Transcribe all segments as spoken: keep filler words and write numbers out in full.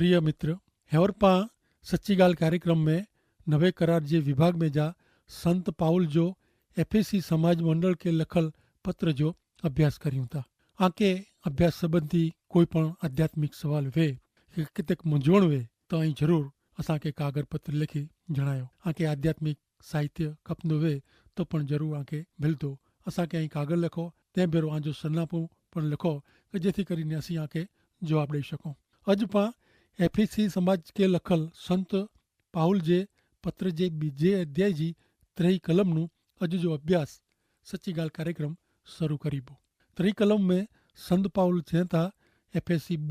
પ્રિય મિત્ર, હેવર પાં સચ્ચી ગાલ કાર્યક્રમ મેં નવે કરાર જે વિભાગ મેં જા સંત પાઉલ જો એફેસી સમાજ મંડળ કે લખલ પત્ર જો અભ્યાસ કર્યું થા. આકે અભ્યાસ સંબંધી કોઈ પણ આધ્યાત્મિક સવાલ વે કે કિતેક મુંજવણ વે, તો અહીં જરૂર અસાંકે કાગર પત્ર લેખી જણાયો. આકે આધ્યાત્મિક સાહિત્ય ખપનો વે, તો પણ જરૂર આકે મિલતો. અસાંકે અહીં કાગર લેખો, તે ભેરો આજો સરનાપું પણ લેખો, કે જેથી કરીને અસી આકે જવાબ દઈ શકો. અજ પાં એફેસી સમાજ કે લખલ સંત પાઉલ જે પત્ર જે બીજે અધ્યાય જી ત્રય કલમનું અજ જો અભ્યાસ સચ્ચી ગાલ કાર્યક્રમ શરૂ કરીબો. ત્રય કલમ મેં સંત પાઉલ ચેતા એફેસી બ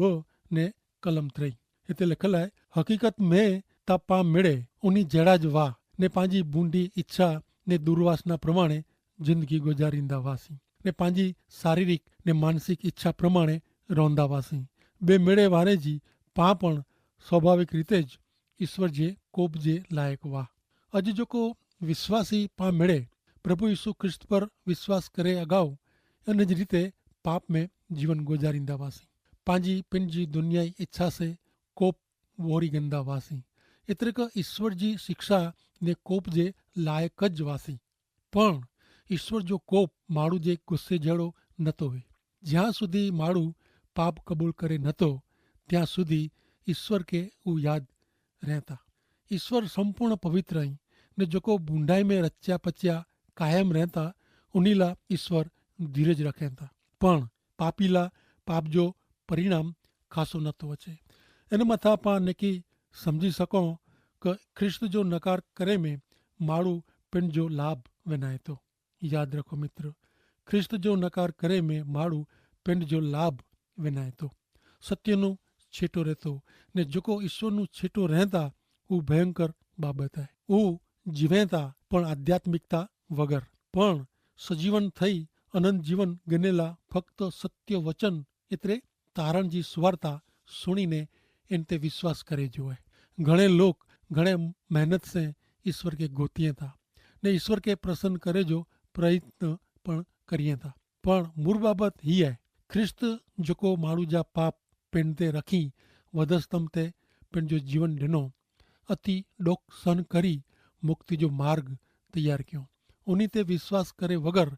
ને કલમ ત્રય હેતા લેખલ હૈ. હકીકત મેં તા પાં મેળે ઉની જેડા જ વાહ, ને પાંજી બૂંડી ઇચ્છા ને દુર્વાસના પ્રમાણે જિંદગી ગુજારીંદા વાસી, ને પાંજી શારીરિક ને માનસિક ઇચ્છા પ્રમાણે રોંદા વાસી. બે મેળે વારે જી પાં પણ સ્વાભાવિક રીતે જ ઇશ્વર જે કોપ જે લાયક વાહ. અજ જોકો વિશ્વાસી પાં મેળે પ્રભુ ઇશુ ખ્રિસ્ત પર વિશ્વાસ કરે અગાઉ અને જ રીતે પાપ મેં જીવન ગુજારીંદા વાસી, પાંજી પિન જી દુનિયાઈ ઇચ્છા સે કોપ વોરી ગંદા વાસી. એતરે કે ઇશ્વર જી શિક્ષા ને કોપ જે લાયક જ વાસી. પણ ઇશ્વર જો કોપ માડૂ જે ગુસ્સે જેડો નતો વે. જ્યાં સુધી માડૂ પાપ કબૂલ કરે નતો, ત્યાં સુધી ઇશ્વર કે ઉ યાદ રહેતા. ઇશ્વર સંપૂર્ણ પવિત્ર હૈં, ને જોકો બુંડાઈ મેં રચ્યા પચ્યા કાયમ રહેતા, ઉનીલા ઇશ્વર ધીરજ રખેતા. પણ પાપીલા પાપ જો પરિણામ ખાસો નતો વચે. એન મતા પાં નેકી સમઝી સકો કે ખ્રિસ્ત જો નકાર કરે મેં માડૂ પિંડ જો લાભ વેનાયતો. યાદ રખો મિત્ર, ખ્રિસ્ત જો નકાર કરે મેં માડૂ પિંડ જો લાભ વેનાયતો. સત્યનો છેટો રહેતો, ને જોકો ઇશ્વરનું છેટો રહેતા ઉં ભયંકર બાબત હૈ. ઉં જીવેતા પણ આધ્યાત્મિકતા વગર. પણ સજીવન થઈ અનંત જીવન ગનેલા ફક્ત સત્ય વચન એતરે તારણ જી સુવાર્તા સુણીને એન તે વિશ્વાસ કરે જો હૈ. ઘણે લોક ઘણે મહેનત સે ઇશ્વર કે ગોતિયે થા ને ઇશ્વર કે પ્રસન્ન કરે જો પ્રયત્ન પણ કરિયે થા. પણ મૂર બાબત હી હૈ, ખ્રિસ્ત જોકો માણૂ જા પાપ પેન તે રખી વધસ્તમ તે પેન જો જીવન ડેનો અતિ ડોક સન કરી મુક્તિ જો માર્ગ તૈયાર ક્યો. ઉની તે વિશ્વાસ કરે વગર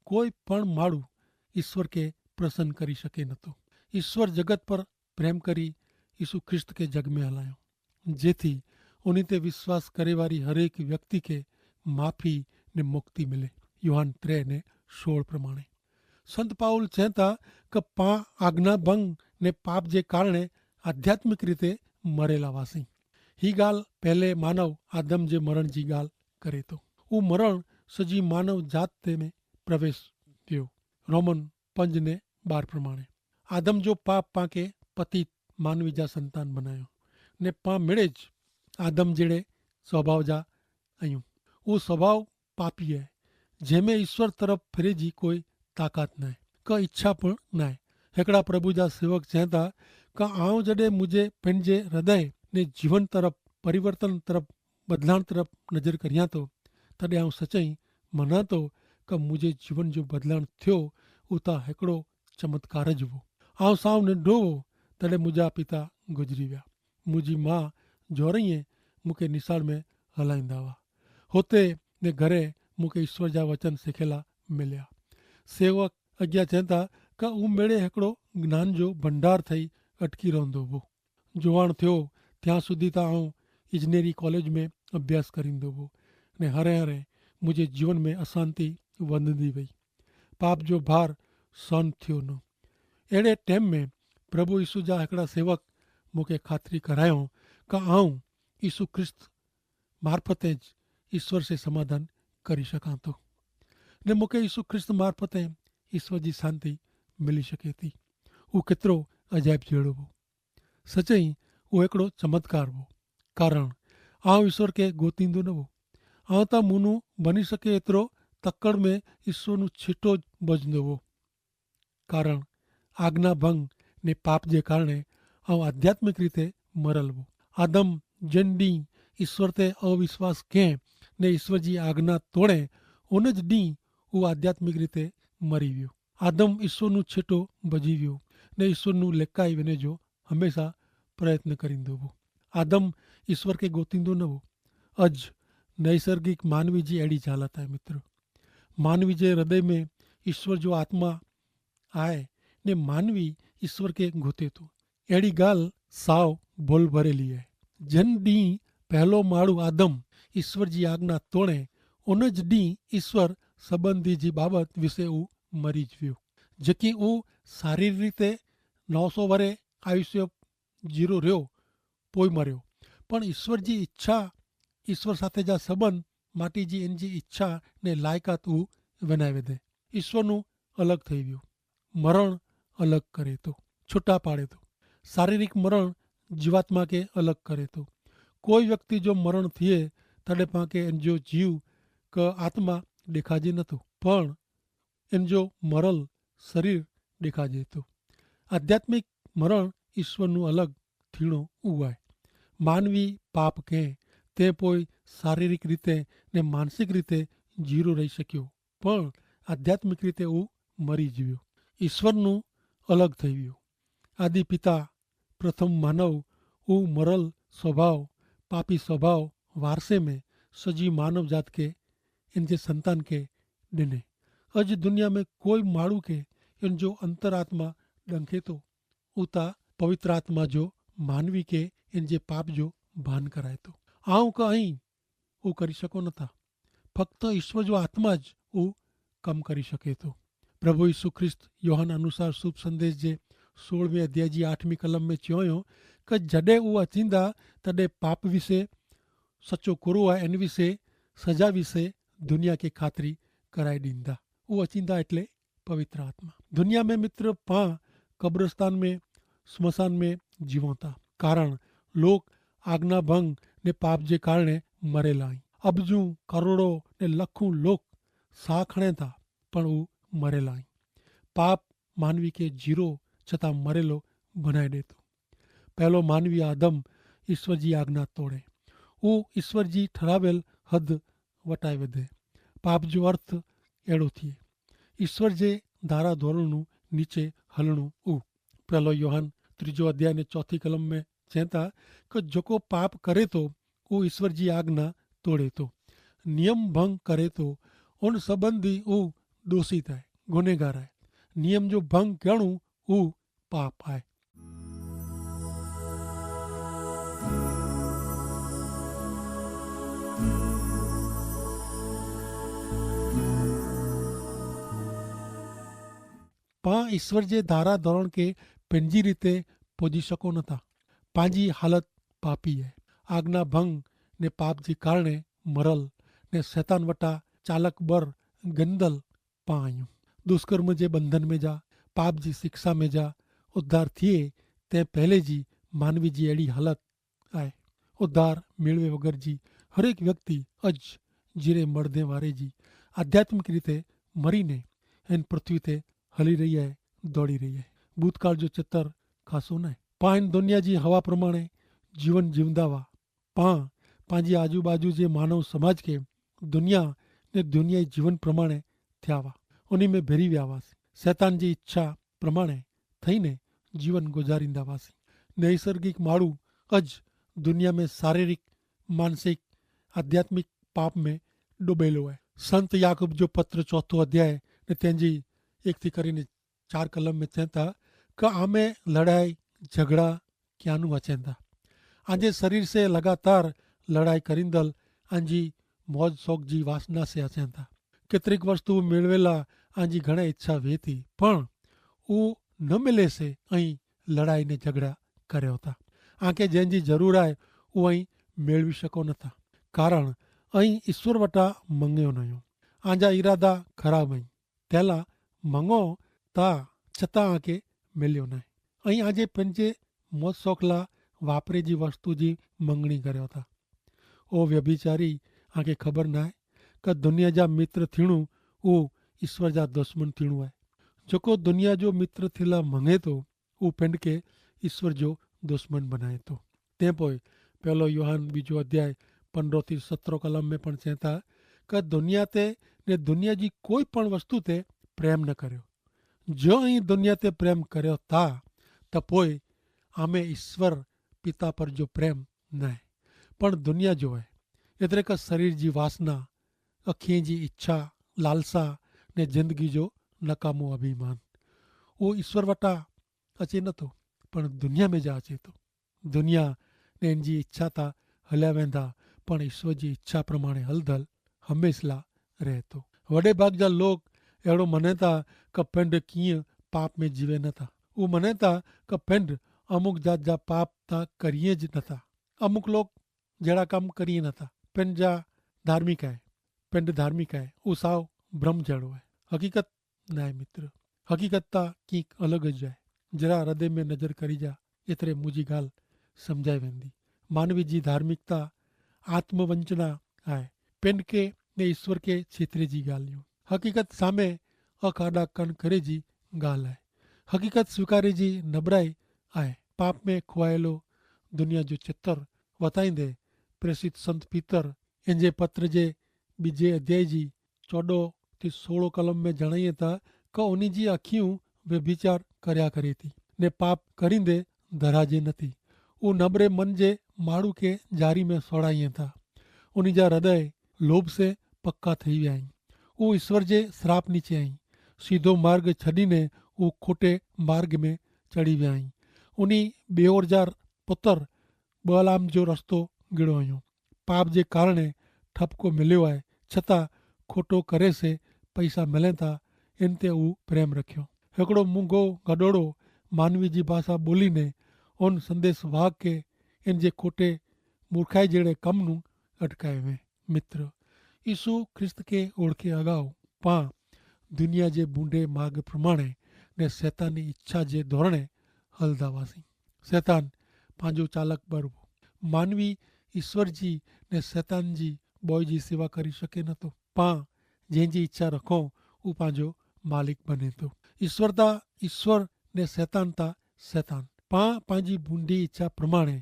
કોઈ પણ માણૂ ઇશ્વર કે પ્રસન્ન કરી શકે નતો. ઇશ્વર જગત પર પ્રેમ કરી ઇશુ ખ્રિસ્ત કે જગ મેં હલાયો, જેથી ઉની તે વિશ્વાસ કરે વારી હરેક વ્યક્તિ કે માફી ને મુક્તિ મિલે. યોહાન ત્રે ને સોળ પ્રમાણે સંત પાઉલ ચેતા કે પાં આજ્ઞાભંગ ને પાપ જે કારણે આધ્યાત્મિક રીતે મરેલા વાસી. હી ગાલ પહેલે માનવ આદમ જે મરણ જી ગાલ કરે તો. ઉં મરણ સજી માનવ જાત તે મેં પ્રવેશ થયો. રોમન પંજ ને બાર પ્રમાણે આદમ જો પાપ પાંકે પતિત માનવી જા સંતાન બનાયો, ને પાં મેળે જ આદમ જેડે સ્વભાવ જા અયું. ઉં સ્વભાવ પાપી હૈ, જેમે ઇશ્વર તરફ ફિરે જી કોઈ તાકાત નાય, કા ઇચ્છા પણ નાય. હેકડા પ્રભુ જા સેવક ચેતા, કા આઉં જડે મુઝે પેનજે હૃદય ને જીવન તરફ પરિવર્તન તરફ બદલાણ તરફ નજર કર્યા તો, તદે આઉં સચાઈ મનાતો, કા મુઝે જીવન જો બદલાણ થ્યો ઉતા હેકડો ચમત્કાર જ વો. આઉં સાવ ને ડોવો, તદે મુઝા પિતા ગુજરી વ્યા. મુઝી મા જોરૈયે મુકે નિસાર મેં હલાઈંદા વા. હોતે ને ઘરે મુકે ઇશ્વર જા વચન સેખેલા મિલ્યા. સેવક અજ્ઞા ચેતા, કા ઉમેડે હેકડો જ્ઞાન જો ભંડાર થઈ અટકી રોંધો વો. જોવાણ થ્યો, ત્યાં સુધી તા આઉં ઇજનેરી કોલેજ મેં અભ્યાસ કરીંદો વો, ને હરે હરે મુઝે જીવન મેં અસાંતિ વધંદી વય. પાપ જો ભાર સન થ્યો ન. એડે ટેમ મેં પ્રભુ ઈસુ જા હેકડા સેવક મુકે ખાતરી કરાયો, કા આઉં ઈસુ ખ્રિસ્ત મારફતે જ ઈસ્વર સે સમાધાન કરી શકાતો, ને મુકે ઈસુ ખ્રિસ્ત મારફતે ઈસ્વર જી શાંતિ મિલી શકેતી. ઉં કેતરો અજાયબ જેડો વો. સચાઈ ઉં એકડો ચમત્કાર વો. કારણ આઉં ઈસ્વર કે ગોતિંદો નવો. આઉં તા મુનું બની શકે એતરો તકડ મેં ઈસ્વરનું છીટો જ બજનો વો. કારણ આજ્ઞાભંગ ને પાપ જે કારણે આઉં આધ્યાત્મિક રીતે મરલ વો. આદમ જેન દી ઈસ્વર તે અવિશ્વાસ કહેં ને ઈસ્વર જી આજ્ઞા તોડે, ઉન જ દી ઉં આધ્યાત્મિક રીતે મરી વ્યો. આદમ ઈસ્વરનું છીટો બજી વ્યો ને ઈસ્વરનું લેકાઈ વેને જો હમેંશા પ્રયત્ન કરીંદો હો. આદમ ઈસ્વર કે ગોતિંદો ન હો. અજ નૈસર્ગિક માનવી જી એડી જાલત આય મિત્ર. માનવી જે હૃદય મેં ઈસ્વર જો આત્મા આય ને માનવી ઈસ્વર કે ગોતે તો એડી ગાલ સાવ ભોલ ભરેલી આય. જેન દી પહેલો માળુ આદમ ઈસ્વર જી આજ્ઞા તોણે, ઉન જ દી ઈસ્વર સંબંધી જી બાબત વિશે ઉ મરી જ વ્યો. જેકી ઉ સારીર રીતે નવ સો વરે આયુષ્ય જીરો રહ્યો, પોઈ મર્યો. પણ ઈસ્વર જી ઇચ્છા, ઈસ્વર સાથે જા સંબંધ માટી જી એન જી ઇચ્છા ને લાયકાત ઉ વેનાઈ વેધે. ઈસ્વરનું અલગ થઈ વ્યો. મરણ અલગ કરે તો, છુટા પાડે તો. શારીરિક મરણ જીવાત્મા કે અલગ કરે તો. કોઈ વ્યક્તિ જો મરણ થિયે તડે પાંકે એન જો જીવ કે આત્મા દેખાજે નતો, પણ એન જો મરલ શરીર દેખાજે તો. આધ્યાત્મિક મરણ ઈસ્વરનું અલગ થીણો ઉવાય. માનવી પાપ કહેં તે પોય શારીરિક રીતે ને માનસિક રીતે જીરો રહી શક્યો, પણ આધ્યાત્મિક રીતે ઉ મરી જીવ્યો. ઈસ્વરનું અલગ થઈ વ્યો. આદિ પિતા પ્રથમ માનવ ઉ મરલ સ્વભાવ, પાપી સ્વભાવ વારસે મેં સજી માનવ જાત કે એન જે સંતાન કે ડેને. અજ દુનિયા મેં કોઈ માળુ કે એન જો અંતરાત્મા ડંખે તો ઉતા પવિત્ર આત્મા જો માનવી કે એન જે પાપ જો ભાન કરાય તો. આઉં કે અહીં ઉ કરી શકો નતા. ફક્ત ઈસ્વર જો આત્મા જ ઉ કમ કરી શકે તો. પ્રભુ ઈસુ ખ્રિસ્ત યોહાન અનુસાર શુભ સંદેશ જે સોળવે અધ્યાય જી આઠમી કલમ મેં ચ્યોંયો, કે જડે ઉ અચીંદા તદે પાપ વિશે સચો કુરો આય એન વિશે સજા વિશે દુનિયા કે ખાતરી કરાઈ દીંદા. ઉ અચીંદા એટલે પવિત્ર આત્મા. દુનિયા મેં મિત્ર પાં કબ્રસ્તાન મેં સ્મશાન મેં જીવોતા, કારણ લોક આજ્ઞાભંગ ને પાપ જે કારણે મરેલા હૈં. અબજું કરોડો ને લખું લોક સાખણે તા પણ ઉ મરેલા હૈં. પાપ માનવી કે જીરો છતાં મરેલો ભનાઈ દેતો. પહેલો માનવી આદમ ઈસ્વર જી આજ્ઞા તોડે, ઉ ઈસ્વર જી ઠરાવેલ હદ વટાઈ વધે. પાપ જો અર્થ એડો થિયે ઈસ્વર જે ધારા ધોરણનું નીચે હલણું ઉ. પહેલો યોહાન ત્રીજો અધ્યાય ને ચોથી કલમ મેં ચેંતા, કે જોકો પાપ કરે તો ઉ ઈસ્વર જી આજ્ઞા તોડે તો, નિયમ ભંગ કરે તો ઉન સંબંધી ઉ દોષિત આય, ગુનેગાર આય. નિયમ જો ભંગ કહેણું ઉ પાપ આય. પાં ઈસ્વર જે ધારા ધોરણ કે પેનજી રીતે પોજી શકો નતા. પાંજી હાલત પાપી હૈ. આજ્ઞા ભંગ ને પાપ જી કારણે મરલ ને સૈતાન વટા ચાલક બર ગંદલ પાં આયું. દુષ્કર્મ જે બંધન મેં જા, પાપ જી શિક્ષા મેં જા ઉદ્ધાર થિયે તે પહેલે જી માનવી જી એડી હાલત આય. ઉદ્ધાર મેળવે વગર જી હરેક વ્યક્તિ અજ જીરે મર્દે વારે જી આધ્યાત્મિક રીતે મરી ને હેન પૃથ્વી તે હલી રહી હૈ, દોડી રહી હૈ. ભૂતકાળ જો ચિત્ર ખાસો નાય. પાં હેન દુનિયા જી હવા પ્રમાણે જીવન જીવંદા વા. પાં પાંજી આજુબાજુ જે માનવ સમાજ કે દુનિયા ને દુનિયાઈ જીવન પ્રમાણે થ્યાવા, ઉની મેં ભેરી વ્યાવાસ. સૈતાન જી ઇચ્છા પ્રમાણે થઈને જીવન ગુજારીંદા વાસી. નૈસર્ગિક માળુ અજ દુનિયા મેં શારીરિક, માનસિક, આધ્યાત્મિક પાપ મેં ડૂબેલો હૈ. સંત યાકૂબ જો પત્ર ચોથો અધ્યાય ને તેની એકથી કરીને ચાર કલમ મેં ચેંતા, કે આમે લડાઈ ઝઘડા ક્યાંનું અચેંતા? આજે શરીર સે લગાતાર લડાઈ કરીંદલ આજી મોજ શોખ જી વાસના સે અચેંતા. કેતરિક વસ્તુ મેળવેલા આજી ઘણા ઇચ્છા વેતી, પણ ઉ ન મિલે સે અહીં લડાઈ ને ઝઘડા કરે હોતા. આકે જેન જી જરૂર આય ઉ અહીં મેળવી શકો નતા, કારણ અહીં ઇશ્વર વટા મંગ્યો નયો. આજા ઇરાદા ખરાબ અહીં. તેલા મંગો તા છતાં આકે મેલ્યો નાય. અહીં આજે પંજે મોજ સોખલા વાપરે જી વસ્તુ જી મંગણી કર્યો તા. ઓ વ્યભિચારી, આકે ખબર નાય કે દુનિયા જા મિત્ર થીણું ઉ ઇશ્વર જા દુશ્મન થીણું આય. જોકો દુનિયા જો મિત્ર થીલા મંગે તો ઉ પંડ કે ઇશ્વર જો દુશ્મન બનાય તો. તે પોય પહેલો યોહાન બીજો અધ્યાય પંદ્રહ થી સત્તરો કલમ મેં પણ ચેતા, કે દુનિયા તે ને દુનિયા જી કોઈ પણ વસ્તુ તે પ્રેમ ન કર્યો. જો અહીં દુનિયા તે પ્રેમ કર્યો તા, તો પોય આમે ઈસ્વર પિતા પર જો પ્રેમ નાય, પણ દુનિયા જો હૈ. એતરે કે શરીર જી વાસના, અખીએ જી ઇચ્છા, લાલસા, ને જિંદગી જો નકામો અભિમાન, ઉહ ઇશ્વર વટા અચે નતો, પણ દુનિયા મેં જા અચે તો. દુનિયા ને ઇનજી ઇચ્છા તા હલ્યા વેંધા, પણ ઇશ્વર જી ઇચ્છા પ્રમાણે હલદલ હમેંસલા રહેતો. વડે ભાગ જા લોક એડો મનેતા કે પિંડ કિયા પાપ મેં જીવે નતા. ઉહ મનેતા કે પિંડ અમુક જાત જા પાપ તા કરિયે જ નતા. અમુક લોક જેડા કામ કરિયે નતા. પિંડ જા ધાર્મિક આય, પિંડ ધાર્મિક આય. ઉહ સાવ ભ્રમ જેડો આય. હકીકત નાય મિત્ર. હકીકત તા કિંક અલગ જ આય. જરા હૃદય મેં નજર કરી જા, એતરે મુજી ગાલ સમઝાઈ વેંદી. માનવી જી ધાર્મિકતા આત્મવંચના આય, પેંડ કે ને ઇશ્વર કે છેતરે જી ગાલ યું. હકીકત સામે અખાડા કન કરે જી ગાલ આય. હકીકત સ્વીકારે જી નબરાઈ આય. પાપ મેં ખોવાયેલો દુનિયા જો ચિત્ર વતાઈ દે. પ્રેસિત સંત પિતર એન જે પત્ર જે બીજે અધ્યાય જી ચોડો થી સોળો કલમ મેં જણાઈ થા, કે ઉની જી અખિયું વ્યભિચાર કર્યા કરે થી, ને પાપ કરીંદે ધરાજે નથી. ઉહ નબરે મન જે માડૂ કે જારી મેં સોડાઈ થા. ઉની જા હૃદય લોભ સે પક્કા થઈ વ્યાઈ. ઉહ ઇશ્વર જે સ્રાપ નીચે આઈ. સીધો માર્ગ છડીને ઉહ ખોટે માર્ગ મેં ચડી વ્યાઈ. ઉની બેવર જા પુતર બલામ જો રસ્તો ગિડો અયો. પાપ જે કારણે ઠપકો મિલ્યો આય, છતાં ખોટો કરે સે પૈસા મિલે થા, એન તે ઉહ પ્રેમ રખ્યો. હેકડો મુંગો ગડોડો માનવી જી ભાષા બોલી ને ઉન સંદેસ વાહ કે એન જે ખોટે મૂર્ખાઈ જેડે કમનું અટકાય વે. મિત્ર, ઈસુ ખ્રિસ્ત કે ઓળખે અગાઉ પાં દુનિયા જે બૂંડે માર્ગ પ્રમાણે ને સૈતાનની ઇચ્છા જે ધોરણે હલદા વાસી. સૈતાન પાંજો ચાલક બરવો. માનવી ઇશ્વર જી ને સૈતાન જી બોય જી સેવા કરી શકે નતો. પાં જેન જી ઇચ્છા રખો ઉપાંજો માલિક બને તો. ઇશ્વર તા ઇશ્વર ને સૈતાન તા સૈતાન. પાં પાંજી બૂંડી ઇચ્છા પ્રમાણે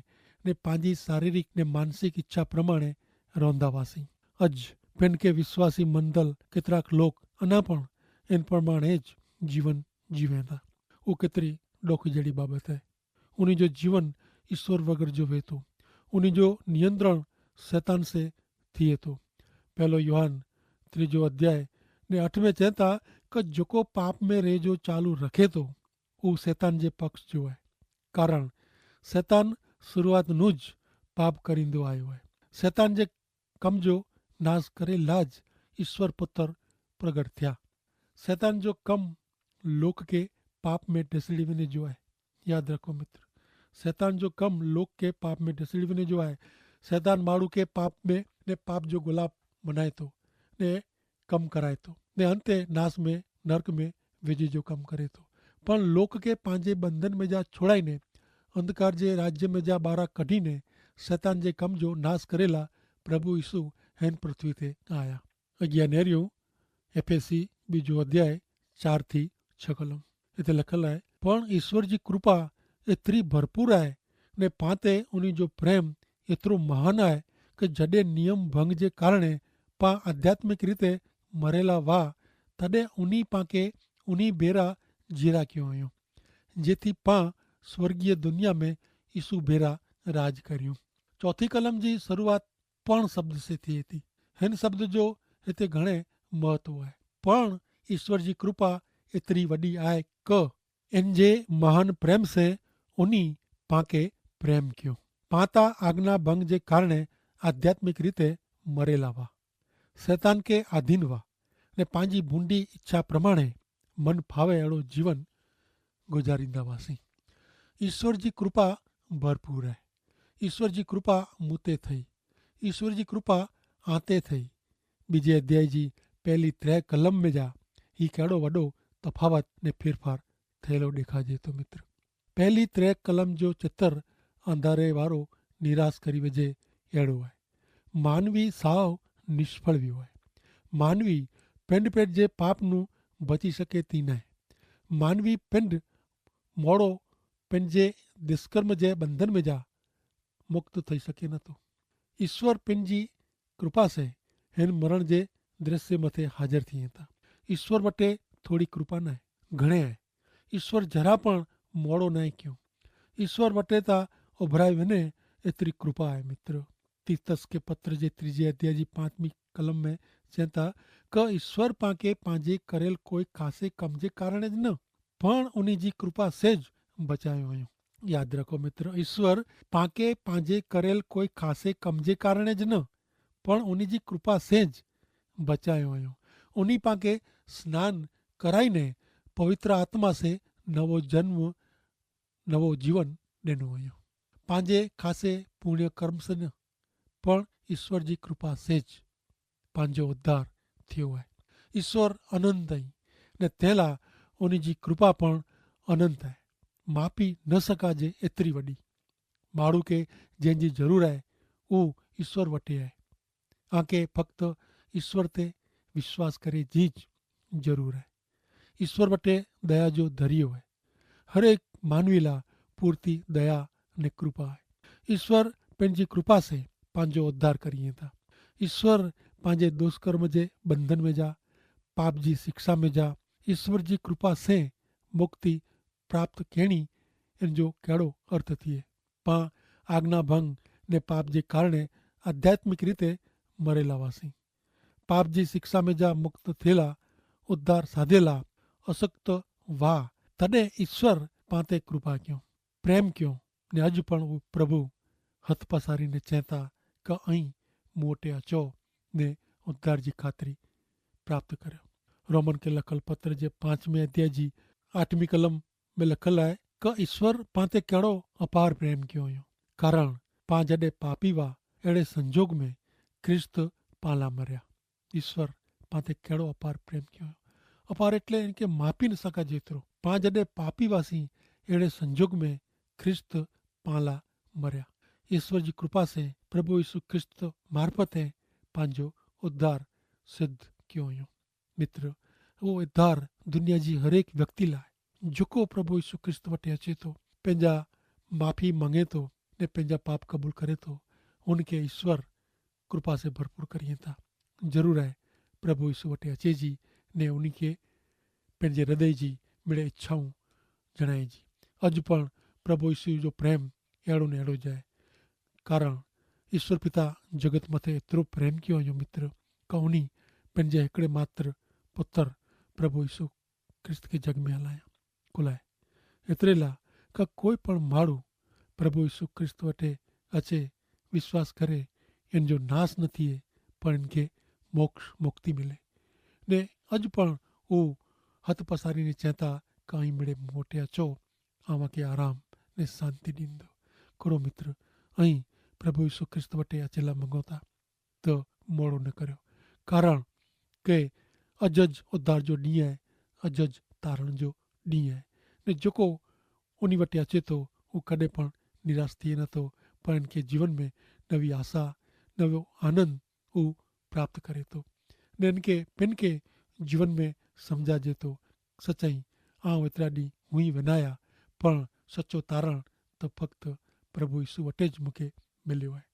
ને પાંજી શારીરિક ને માનસિક ઇચ્છા પ્રમાણે રોંધા વાસી. અજ પેનકે વિશ્વાસી મંદલ કેતરાક લોક અના પણ એન પ્રમાણે જ જીવન જીવેતા. ઉકેતરી ડોખી જેડી બાબત હૈ. ઉની જો જીવન ઇશ્વર વગર જો વેતો. ઉની જો નિયંત્રણ સૈતાન સે થિયેતો. પહેલો યોહાન ત્રીજો અધ્યાય ને અઠમે ચેતા કે જોકો પાપ મેં રહે જો ચાલુ રખેતો ઉહ સૈતાન જે પક્ષ જો હૈ. કારણ સૈતાન શરૂઆત નું જ પાપ કરીંદો આયો હૈ. સૈતાન જે કમ જો નાસ કરેલા જ ઇશ્વર પુતર પ્રગટ થ્યા. સૈતાન જો કમ લોક કે પાપ મેં ઢસેડી વેને જો આય. યાદ રાખો મિત્ર, સૈતાન જો કમ લોક કે પાપ મેં ઢસેડી વેને જો આય. સૈતાન માણૂ કે પાપ મેં ને પાપ જો ગુલાબ મનાયતો ને કમ કરાયતો ને અંતે નાસ મેં નર્ક મેં વેજે જો કમ કરેતો. પણ લોક કે પાંજે બંધન મેં જા છોડાઈ ને અંધકાર જે રાજ્ય મેં જા બારા કઢી ને સૈતાન જે કમ જો નાસ કરેલા પ્રભુ ઈસુ હેન પૃથ્વી તે આયા. અગિયા નેર્યું એફેસી બીજું અધ્યાય ચાર થી છ કલમ. એતે લખેલ આય, પણ ઈસ્વર જી કૃપા એતરી ભરપૂર આય ને પાંતે ઉની જો પ્રેમ એતરો મહાન આય કે જડે નિયમ ભંગ જે કારણે પાં આધ્યાત્મિક રીતે મરેલા વા તદે ઉની પાંકે ઉની ભેરા જીરા ક્યો અયો, જેથી પાં સ્વર્ગીય દુનિયા મેં ઈસુ ભેરા રાજ કર્યું. ચોથી કલમ જી શરૂઆત પણ શબ્દ સે થી હૈ તી. હેન શબ્દ જો હેતા ઘણે મહત્વ આય. પણ ઈસ્વર જી કૃપા એતરી વડી આય કે એન જે મહાન પ્રેમ સે ઉની પાંકે પ્રેમ ક્યો. પાંતા આજ્ઞાભંગ જે કારણે આધ્યાત્મિક રીતે મરેલા વા, સૈતાન કે આધીન વા ને પાંજી ભૂંડી ઇચ્છા પ્રમાણે મન ફાવે એડો જીવન ગુજારીંદા વાસી. ઈસ્વર જી કૃપા ભરપૂર હૈ. ઈસ્વર જી કૃપા મુતે થઈ. ઈસ્વર જી કૃપા આતે થઈ. બીજે અધ્યાય જી પહેલી ત્રે કલમ મેં જા હી કહેડો વડો તફાવત ને ફેરફાર થયેલો દેખાજે તો મિત્ર. પહેલી ત્રે કલમ જો ચિત્ર અંધારે વારો નિરાશ કરી વજે એડો હૈ. માનવી સાવ નિષ્ફળ વ્યો હૈ. માનવી પેંડ પેટ જે પાપનું બચી શકે તી નાય. માનવી પેંડ મોડો પેંડ જે દુષ્કર્મ જે બંધન મેં જા મુક્ત થઈ શકે નતો. ઈસ્વર પેનજી કૃપા સે હેન મરણ જે દ્રશ્ય મતે હાજર થી હતા. ઈસ્વર વટે થોડી કૃપા નાય, ઘણે હૈ. ઈસ્વર જરા પણ મોડો નાય ક્યો. ઈસ્વર વટે તા ઉભરાઈ વને એતરી કૃપા આય મિત્ર. તિતસ કે પત્ર જે ત્રીજે અધ્યાય જી પાંચમી કલમ મેં ચેંતા, કે ઈસ્વર પાંકે પાંજે કરેલ કોઈ ખાસે કમ જે કારણે જ ન, પણ ઉની જી કૃપા સે જ બચાયો અયો. યાદ રાખો મિત્ર, ઈસ્વર પાંકે પાંજે કરેલ કોઈ ખાસે કમ જે કારણે જ ન, પણ ઉની જી કૃપા સે જ બચાયો અયો. ઉની પાંકે સ્નાન કરાઈ ને પવિત્ર આત્મા સે નવો જન્મ, નવો જીવન દેનો અયો. પાંજે ખાસે પૂર્ણ કર્મ સે ન, પણ ઈસ્વર જી કૃપા સે જ પાંજો ઉદ્ધાર થયો હૈ. ઈસ્વર અનંત હૈ, ને તેલા ઉની જી કૃપા પણ અનંત હૈ. માપી ન સકાજે એતરી વડી. માણું કે જેન જી જરૂર હૈ, ઉ ઈસ્વર વટે હૈ. આંકે ફક્ત ઈસ્વર તે વિશ્વાસ કરે જી જ જરૂર હૈ. ઈસ્વર વટે દયા જો ધરિયો હૈ. હરેક માનવીલા પૂરતી દયા ને કૃપા હૈ. ઈસ્વર પેનજી કૃપા સે પાંજો ઉદ્ધાર કરીએ થા. ઈસ્વર પાંજે દુષ્કર્મ જે બંધન મેં જા, પાપ જી શિક્ષા મેં જા, ઈસ્વર જી કૃપા સે મુક્તિ પ્રાપ્ત કેણી? એન જો કેડો અર્થ થિયે? પાં આજ્ઞાભંગ ને પાપ જે કારણે આધ્યાત્મિક રીતે મરેલા વાસી. પાપ જી શિક્ષા મેં જા મુક્ત થેલા, ઉદ્ધાર સાધેલા, અસક્ત વાહ, તદે ઈસ્વર પાંતે કૃપા ક્યો, પ્રેમ ક્યો. ને અજ પણ ઉ પ્રભુ હથ પસારી ને ચેંતા, કે અહીં મોટે અચો ને ઉદ્ધાર જી ખાતરી પ્રાપ્ત કર્યો. રોમન કે લખલ પત્ર જે પાંચમે અધ્યાય જી આઠમી કલમ મેં લખલ આય, કે ઈસ્વર પાંતે કેડો અપાર પ્રેમ ક્યો અયો. કારણ પાં જડે પાપી વા એડે સંજોગ મેં ખ્રિસ્ત પાંલા મર્યા. ઈસ્વર પાંતે કેડો અપાર પ્રેમ ક્યો અયો. અપાર એટલે એન કે માપી ન સકા જેતરો. પાં જડે પાપી વાસી એડે સંજોગ મેં ખ્રિસ્ત પાંલા મર્યા. ઈસ્વર જી કૃપા સે પ્રભુ ઈસુ ખ્રિસ્ત મારફત હૈ પાંજો ઉદ્ધાર સિદ્ધ ક્યો અયો. મિત્ર, વો ઉદ્ધાર દુનિયા જી હરેક વ્યક્તિ લાય. જોકો પ્રભુ ઈસુ ખ્રિસ્ત વટે અચે તો, પેનજા માફી માંગે તો, ને પેનજા પાપ કબૂલ કરે તો, ઉનકે ઈસ્વર કૃપા સે ભરપૂર કરીએ થા. જરૂર હૈ પ્રભુ ઈસુ વટે અચે જી, ને ઉનકે પેનજે હૃદય જી મેડે ઇચ્છાઉં જણાએ જી. અજ પણ પ્રભુ ઈસુ જો પ્રેમ એડો ને એડો જાય. કારણ ઈસ્વર પિતા જગત મતે એતરો પ્રેમ ક્યો અયો મિત્ર, કે ઉની પેનજે હિકડ઼ે માત્ર પુત્ર પ્રભુ ઈસુ ખ્રિસ્ત કે જગ મેં હલાયા કુલાએ. એતરેલા કે કોઈ પણ માડૂ પ્રભુ ઈસુ ખ્રિસ્ત વટે અચે વિશ્વાસ કરે, એન જો નાસ ન થિયે, પણ એન કે મોક્ષ મુક્તિ મિલે. ને અજ પણ ઉ હત પસારી ને ચેંતા, કે અહીં મેડે મોટે અચો, આવાં કે આરામ ને શાંતિ દીંદો. કરો મિત્ર, અહીં પ્રભુ ઈસુ ખ્રિસ્ત વટે અચેલા મંગોતા તો મોડો ન કર્યો. કારણ કે અજ જ ઉદ્ધાર જો દિયા હૈ, અજ જ તારણ જો દિયા હૈ. ને જોકો ઉની વટે અચે તો, ઉં કદે પણ નિરાશ થિયે ન તો, પણ એન કે જીવન મેં નવી આશા, નવો આનંદ ઉં પ્રાપ્ત કરે તો. ને એન કે પેન કે જીવન મેં સમઝા જે તો, સચાઈ આઉં એતરા દી હુઈ વનાયા, પણ સચો તારણ તો ફક્ત પ્રભુ ઈસુ વટે જ મુકે મિલ્યો હૈ.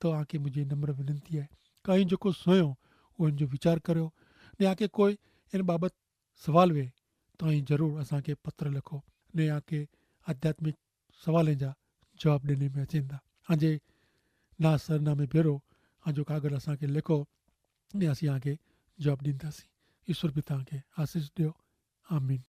તો આકે મુઝે નમ્ર વિનંતી હૈ, કે અહીં જોકો સોયો, ઉન જો વિચાર કર્યો, ને આકે કોઈ એન બાબત સવાલ વે, તો અહીં જરૂર અસાંકે પત્ર લેખો, ને આકે આધ્યાત્મિક સવાલે જા જવાબ દેને મેં અચેંદા. આજે ના સરનામે ભેરો આજો કાગર અસાંકે લેખો, ને અસી આકે જવાબ દીંદા સી. ઈસુર પિતા આકે આશીસ દેઓ. આમીન.